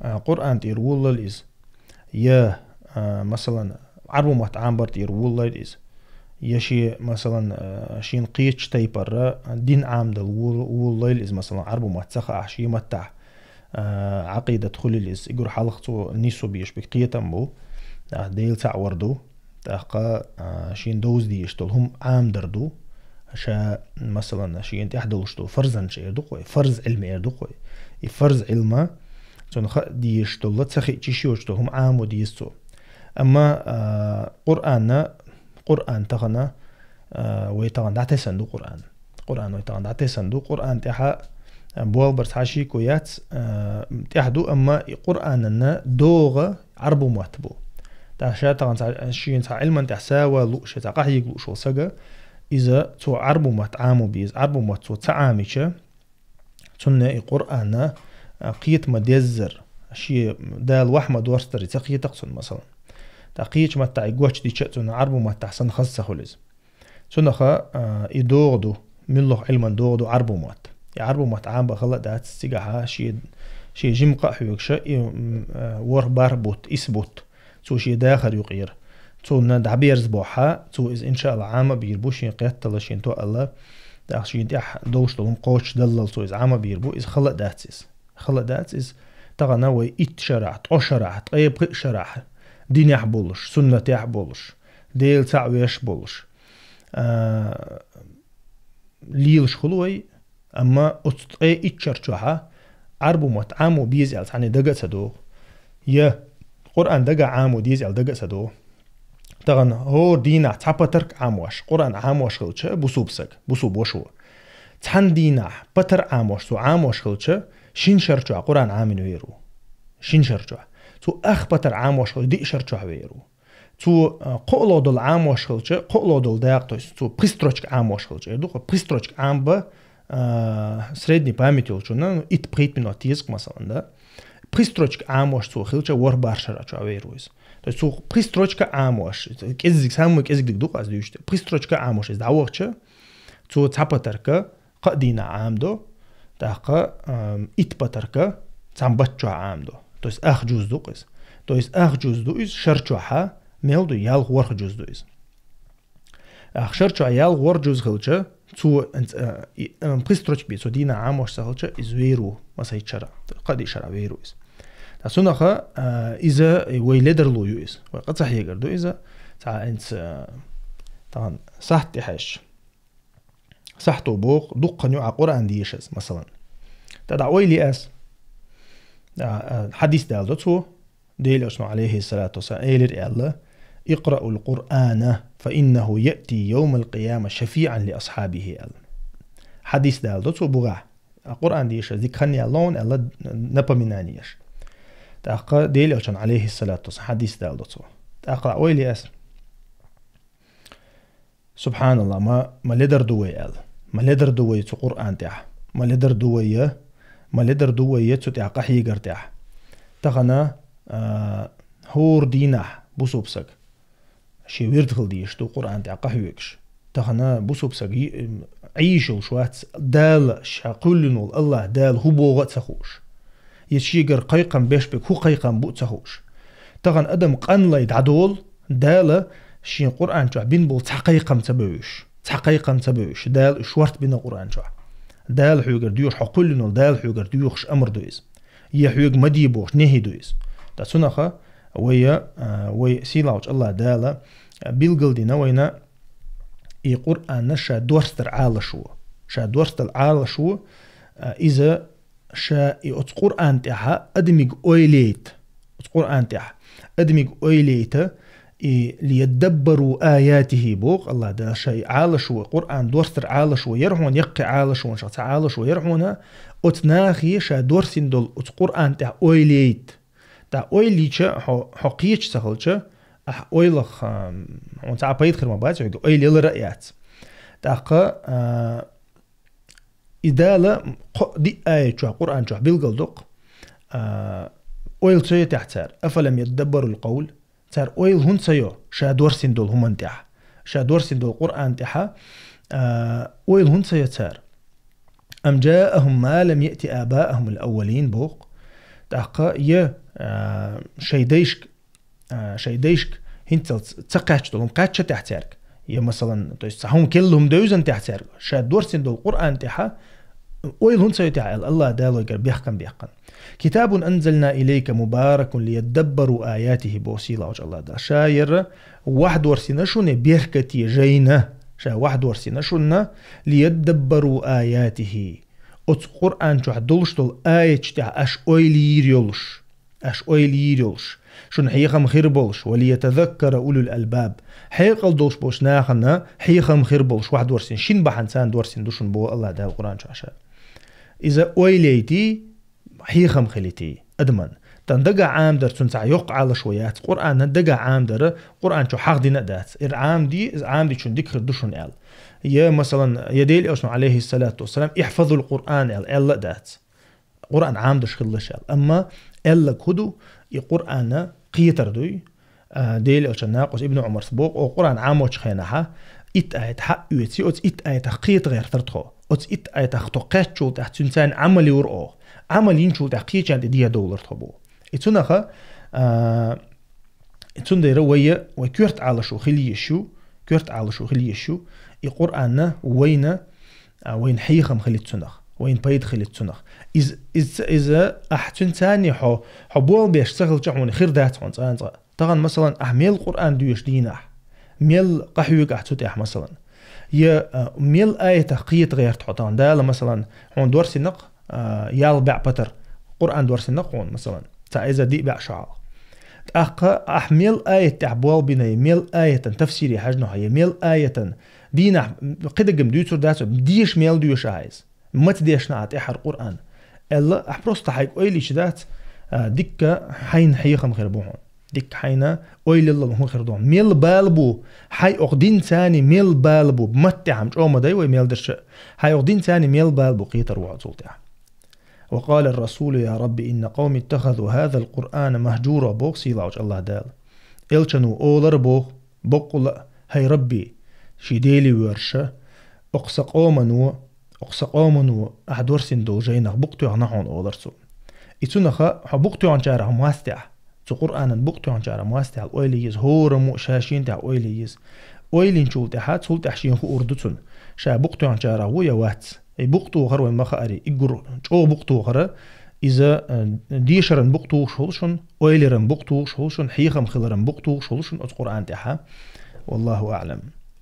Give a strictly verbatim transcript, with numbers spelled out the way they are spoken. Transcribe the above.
а, Къуръан тӀера волалла иза, я, а, масалан, Ӏарбу мотт Ӏамбар тӀера волалла иза, я шен, масалан, а, шен кхечу тайпара дин Ӏамдал вол-, волалла иза, масалан, Ӏарбу мотт ца хаахь, шен маттахь, а, Ӏакъидат хуьлийла иза, игур хьалха цо нису беш биг кхетам бу, а, Дела цхьаъ вар ду. ТӀаккха, а, шен довза дезаш долу хӀума Ӏамдар ду. Ша, масалан, шена тӀехь долуш долу фарзанча эр ду кхой, фарз Ӏилма эр ду кхой. И фарз Ӏилма цунна хаа дезаш долу, ца хиъча йиш йоцуш долу хӀума Ӏамо деза цо. Амма, а, Къуръанна, Къуръан тахана, а, вай тахана дӀатесан ду Къуръан. Къуръан вай тахана дӀатесан ду. Къуръан тӀехьа, а, болбар цхьа шеко яц, а, тӀехь ду, амма и Къуръананна догӀа Ӏарбу мотт бу. ТӀаккха ша тахана цхьа, шена цхьа Ӏилман тӀехь сава лууш, я цхьа къахьега лууш волу сага, иза цо Ӏарбу мотт Ӏамо беза, Ӏарбу мотт цо ца Ӏамича, цунна и Къуръанна, а, кхета ма-деззара, шен Дала вахь ма-дорстара ца кхетакх цунна, масалан. ТӀаккха кхечу маттахь и гочдича а цунна Ӏарбу маттахь санна хаза ца хуьлу иза. Цунаха, а, и догӀа ду, муьлхха Ӏилман догӀа ду Ӏарбу мотт. И Ӏарбу мотт Ӏамбан хала а дац цигахьа, шен, шен жимма кхаъ хьоьгуш, и, м, а, ворхӀ-бархӀ бутт, исс бутт, цо шен дахар юкъера. Цунна дӀаберза бохьа, цо иза, иншаалла, Ӏама а бийр бу, шен кхеттала, шен тоъала, тӀаккха шен тӀехь долуш долу хӀума кхочушдаллал цо иза Ӏама а бийр бу, иза хала а дац иза. Хала а дац иза. Тахана вай итт шарахь, ткъо шарахь, ткъе пхиъ шарахь, динехь болуш, суннатехь болуш, Дела цхьаъ веш болуш, а, лелаш хуьлу вай, амма оцу ткъе итт шар чохьа Ӏарбу мотт Ӏамо беза аьлла цхьанне дага а ца догӀу. Я Къуръан дага Ӏамо деза аьлла дага а ца догӀу. Тахана хӀора дийнахь цхьа патарг Ӏамош, Къуръан Ӏамош хилча, бусулба саг, бусулба вашо. Цхьана дийнахь патар Ӏамош, цо Ӏамош хилча, шина шар чохь Къуръан Ӏамийна вер ву. Шина шар чохь. Цо ах патар Ӏамош хилча, диъ шар чохь вер ву. Цо, а, кхоалгӀа долу Ӏамош хилча, кхоалгӀа долу дакъа, то есть цо пхи строчка Ӏамош хилча, эр ду, пхи строчка Ӏамба, а, средний память йолчунна, ну, итт-пхийтта минот еза-кх, масалан, да. Пхи строчка Ӏамош цо хилча, ворхӀ-бархӀ шар чохь вер ву иза. То есть цо пхи строчка Ӏамош, кӀеззиг, самый кӀеззиг диг ду-кх аз дуьйцуш дерг. Пхи строчка Ӏамош иза дӀавахча, цо цхьа патарка кхаа дийнахь Ӏамдо, тӀаккха, ам, итт патарка цхьана бат чохь Ӏамдо. То есть ах жуз ду-кх иза. То есть ах жуз ду иза шар чохьа, мел ду, ялх-ворхӀ жуз ду иза. Ах шар чохь ялх-ворхӀ жуз хилча, цо, а, и, а, пхи строчка бен цо дийнахь Ӏамош ца хилча, иза вер ву, масайчара, кхаа-диъ шарахь вер ву иза. Ткъа цунаха, а, иза вай ледарло ю иза. Вай къа ца хьегар ду иза. Цхьа хӀинца, а, тахана сахьт тӀе хьаьжча. Сахьто боху, дуккха хан ю Ӏа Къуръан дешаза, масалан. ТӀаккха ойла е ас. А, а, хьадис далдо цо, Делан Элчано, алейхиссалату вассалам, элира аьлла: «اقرأوا القرآن فإنه يأتي يوم القيامة شفيعا لأصحابه», аьлла. Хьадис далдо цо бугӀахь. А Къуръан дешаза дика хан яллон аьлла, напоминание еш. ТӀаккха Делан Элчано, алейхиссалату вассалам, хьадис далдо цо. ТӀаккха ойла е ас. Субханалла, ма, ма ледар ду вай аьлла. Ма ледар ду вай цу Къуръан тӀехь. Ма ледар ду вай я, ма ледар ду вай я цу тӀехь къахьегар тӀехь. Тахана, а, хӀора дийнахь бусулба саг шен вирд хила дезаш ду Къуръан тӀехь къахьоьгуш. Тахана бусулба саг йи-, Ӏийш йолуш вац, Дала ша кхоьллина волу АллахӀ Дала хӀун боху а ца хууш. Я шегара кхайкхам беш берг хӀун кхайкхам бу а ца хууш. Тахана адам къанлай дӀадолу, Дала шен Къуръан чохь бина болу цхьа кхайкхам ца бевзаш, цхьа кхайкхам ца бевзаш, Дала уьш шорта бина Къуръан чохь. Дала хьоьгара доьхуш, хьо кхоьллина волу Дала хьоьгара доьхуш амр ду иза. Я хьоьга ма де бохуш, нехӀи ду иза. Ткъа цунаха вай, а, вай сийлахьчу АллахӀ Дала, а, билгалдина вайна и Къуръанна ша дорстар Ӏалашо. Ша дорстал Ӏалашо, а, иза ша и оцу Къуръан тӀехьа адамиг ойла яйта. Оцу Къуръан тӀехьа адамиг ойла яйта, и «лияддаббару аятихи» боху АллахӀ Дала, ша и Ӏалашо, Къуръан дорстар Ӏалашо яра хьуна, яккхий Ӏалашонаш, цхьа Ӏалашо яра хьуна, оцу нахе ша дорсина долу оцу Къуръан тӀехь ойла яйта. ТӀаккха ойла йича, хьо, хьо кхеча ца хилча, ахь ойлах, ам, хьуна цхьа а пайда хир ма бац, хьоьга ойла ялар а яц. ТӀаккха, а, И Дала кхо-, диъ аят чохь, Къуръан чохь билгалдоккху, а, ойла ца йо техь цара, «أفلم يدبروا القول», цара ойла хӀунда ца йо, ша дорсина долу хӀуманна тӀехь, ша дорсина долу Къуръан тӀехьа, а, ойла хӀунда ца йо цара? «أم جاءهم ما لم يأت آباءهم الأولين», боху. ТӀаккха е, а, шай дайшка, а, шай дайшка хӀинцалц ца кхаьчча долу хӀума кхаьчча тӀехь цаьрга. Е, масалан, то есть, цхьа хӀума келла хӀума девзан тӀехь цаьрга. Ша дорцин долу Къуръан тӀехьа ойла хӀунда ца ю тӀехь аьлла, Аллах Дала вайгара бехкам беккхана. «Китабун анзална илейка мубаракун лияддаббару аятихи», боху сийлахьчу Аллах Дала. Ша яра вахь дорсина шуна беркате жайна. Ша вахь дорсина шуна лияддаббару аятихи. Оцу Къуръан чохь долуш долу аяташ тӀехь аш ойла йийр йолуш. Аш ойла йийр йолуш. Шуна хьехам хир болуш. «Ва лиятазаккара улул албаб». Хьекъал долуш болуш нахана хьехам хир болуш. Вахь дорсина. Шин бахьана царна дорсина ду шуна боху Аллах Дала Къуръан чохь ша. Иза ойла яйти, хьехам хилити адаман. Тан дага Ӏамдар цунна цхьа йоккха Ӏалашо яц. Къуръанна дага Ӏамдара, Къуръан чу хьахдина а дац. Ир Ӏамди, Ӏамдичун дика хир ду шуна аьлла. Я, масалан, я Дела Элчано, алейхиссалату вассалам, «Ихфазул Къуръан» аьлла, аьлла а дац. Къуръан Ӏамдаш хилла ша аьлла. Амма аьллаг хӀу ду, и Къуръанна кхетар дуй, а, Дела Элчан накъост Ибн Умарс боху, о Къуръан Ӏамочу хенахьа, итт аят хьаъ оьци, оцу итт аятах кхета гӀертар тхо. Оцу итт аятах тхо кхаьччул тӀаьхьа цуьнца Ӏамал юр оха. Ӏамал йинчул тӀаьхьа кхечан тӀе дехьа довлар тхо боху. И цунаха, а, и цундела вай, вай коьрта Ӏалашо хила езаш ю, коьрта Ӏалашо хила езаш ю, и Къуръанна вайна, а, вайна хьехам хилита цунах, вайна пайда хилита цунах. Из, из, иза ахь цуьнца хьо, хьо болх беш ца хилча хьуна хир дац хьуна цкъа а цкъа. Тахана, масалан, ахь мел Къуръан доьшу дийнахь, мел къахьоьгу ахь цу тӀехь, масалан. Я, а, мел аятах кхета гӀерта хьо тахана. Дала, масалан, хьуна дорсинакъ, а, ялх бӀе патар Къуръан дорсинакъ хьуна, масалан. Цхьа иза диъ бӀе шо хьалха. ТӀаккха ахь мел аят тӀехь болх бина, я мел аятан тафсире хьаьжна хьо, я мел аятан дийнахь кхидагам дуьйцур дац, деша мел доьшу ахь иза. Маца дешна ахь тӀаьхьара Къуръан? Аьлла, ахь просто хьайга ойла йича дац, а, дикка хьайна хьехам хир бу хьуна. Дикка хьайна ойла йиллал хӀун хир ду хьуна. Мел бала бу, хьай окху динца мел бала бу, маттехь-м чӀогӀа ма дай вай мел дерча, хьай окху динца мел бала бу кхетар ву хьо цул тӀаьхьа. «Ва къала ар-расулу: я Рабби, инна къавми иттахазу хазал Къуръана махьжура», боху сийлахьчу Аллах Дала. Элчано олар боху, боккъала а: «ХӀай Рабби, ши Дела воьрша, окху сан къомано, окху сан къомано ахь дорсина долу жайнах букъ тоьхна хьуна», олар цо. И цунаха хьо букъ тоьхначарах мостагӀа, цу Къуръанан букъ тоьхначарах мостагӀа ойла еза, хӀораммо а ша шен тӀехь ойла еза. Ойла йинчул тӀаьхьа, цул тӀаьхьа шена хуур ду цунна, ша букъ тоьхначарах ву я вац. И букъ тохар вайн ма хаари, и гур чӀогӀа букъ тохара, иза, э, дешаран букъ тухуш хуьлу шуна, ойларан букъ тухуш хуьлу шуна, хьехам хиларан букъ тухуш хуьлу шуна оцу Къуръан тӀехьа. Валлаху аӀлам.